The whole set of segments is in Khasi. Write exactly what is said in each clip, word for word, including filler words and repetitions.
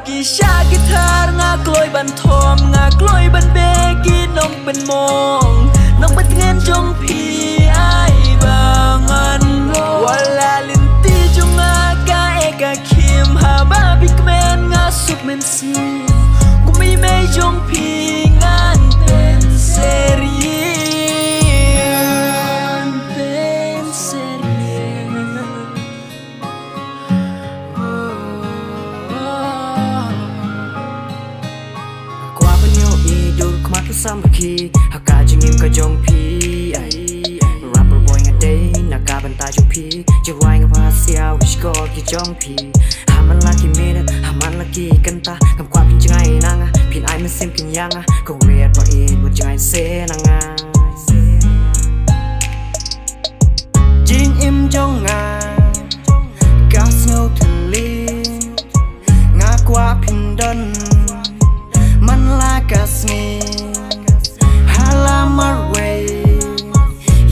Ki sha ki thar nga kloi ban thom, nga kloi ban beh ki nongpynmong. Nongpyntngen jong phi ai ba ngan long. Wat la lynti jong nga ka eh ka khim, haba phi kmen nga suk mynsiem. Kum i mei jong phi ngan pynser ïing. Ngan pynser ïing. Kwah ban ïohi dur khmat u samrkhie ha ka jingim ka jong phi, ai. Rapper boy nga dei na ka bynta jong phi, jingrwai nga pha siaw ïa shkor ki jong phi. Ha man la ki minit, ha man la ki kynta, ngam kwah phin jngai na nga, phin ai mynsiem kynja ïa nga, kong riat ba ïeit wat jngai se na nga. Jingim jong nga ka sngew thylli, nga kwah phin don man la ka sngi. Ha la marwei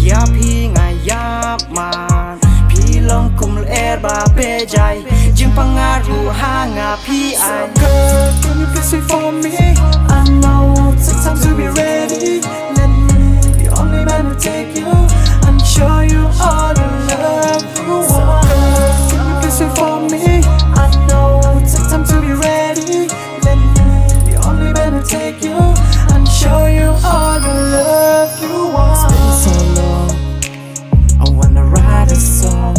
ïa phi nga ïap man, phi long kum lyer ba pyrshah, jingpang nga ruh ha nga phi ai. So girl, can you please wait for me? I know it takes time to be ready. Let me be the only man to take you and show you all the love you want. So girl, can you please wait for me? I know it takes time to be ready. Let me be the only man to take you and show you all the love you want. It's been so long, I wanna write a song.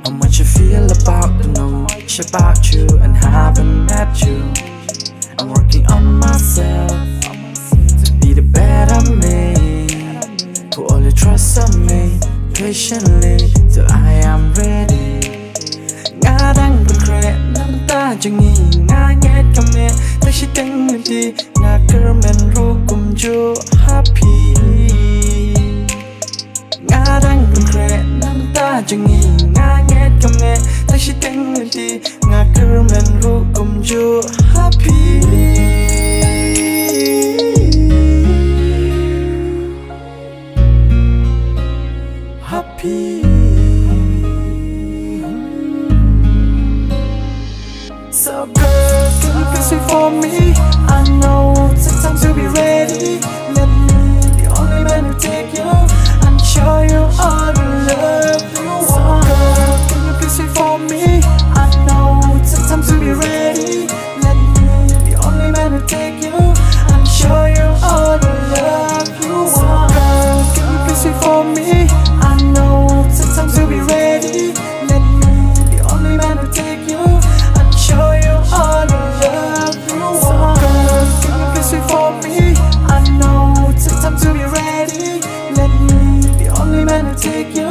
How much you feel about, don't know much about you and haven't met you. I'm working on myself to be the better me. Put all your trust on me patiently till I am ready. Nga dang pynkhreh na ka bynta jong ngi, nga ngeit kam neh, te shiteng lynti nga kyrmen ruh kumjuh ha phi. Nga dang pynkhreh na ka bynta jong ngi, nga ngeit kam neh, te shiteng lynti nga kyrmen ruh kumjuh ha phi. Ha phi. So girl, can you please wait for me? I know it takes time to be ready. Let me be the only man to take you and show you all the love you want. So girl, can you please wait for me? I know it takes time to be ready. Let me be the only man to take you and show you all the love you want. So girl, can you please wait for me? I know it takes time to be ready. Let me be the only man to take you and show you all the love you want. So girl, can you please wait for me? I know it takes time to be ready. Let me be the only man to take you